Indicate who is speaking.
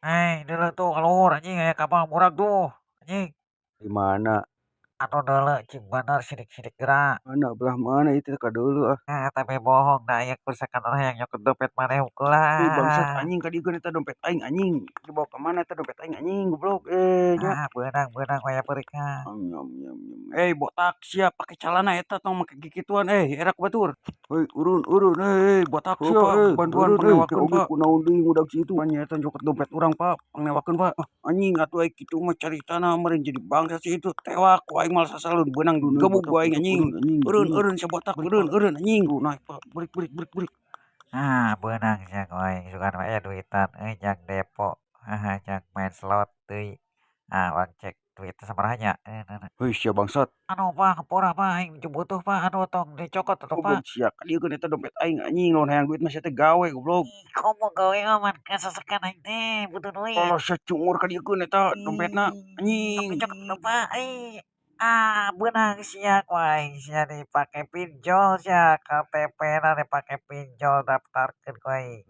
Speaker 1: Eh, deuleu tuh ka luhur, anjing, aya kapal murag tuh, anjing.
Speaker 2: Di mana?
Speaker 1: Atuh deuleu cing bener sidik-sidik geura.
Speaker 2: Mana, belah mana itu, kadeuleu ah.
Speaker 1: Ah, tapi bohong da aya kerusakan orang yang nyokot dompet maneh hungkul.
Speaker 2: Ih, bangsat,
Speaker 1: Lah.
Speaker 2: anjing, kadieukeun eta dompet aing, anjing. Dibawa ka mana eta dompet aing, anjing, goblok eh nya.
Speaker 1: Ah, beunang beunang waya beurik ah.
Speaker 2: Nyam nyam nyam. Eh, botak sia, pake calana eta, tong make kikituan eh, era ku batur. Heuy, urun urun, eh botak sia,
Speaker 3: Pak,
Speaker 2: eh
Speaker 3: bantuan
Speaker 2: urun euy,
Speaker 3: pangnewakeun,
Speaker 2: oge
Speaker 3: Pak.
Speaker 2: Kunaon deui ngudag si itu? Pan nya eta nyokot dompet urang, Pak, pangnewakeun, Pak. Ah, anjing, atuh ai kitu mah caritana meureun jadi bangsat si itu, tewak ku aing, malah sasalun beunang digebug ku aing, anjing. Eureun eureun sia botak, eureun eureun, anjing. Tuh naek, Pak, beurik beurik beurik beurik.
Speaker 1: Ah, beunang sia ku aing, sugan we aya duitan euy jang depo, haha, jang main slot deui. Ah, urang cek duitna sabaraha nya.
Speaker 2: Heuy sia, bangsat.
Speaker 1: Aduh, Pak, hampura, Pak, aing butuh, Pak, aduh, tong dicokot atuh,
Speaker 2: Goblok
Speaker 1: Pak.
Speaker 2: sia, kadiekeun eta dompet aing, anjing, lamun hayang duit mah sia teh gawe, goblok.
Speaker 1: Ih, komo gawe aman kasesekan aing teh butuh duit.
Speaker 2: Alah sia, cungur, kadiekeun eta dompetna,
Speaker 1: Tong
Speaker 2: anjing.
Speaker 1: Dicokot atuh, Pak. Ih, ah, beunang sia ku aing, sia dipake pinjol sia, KTP na dipake pinjol daftarkeun ku aing.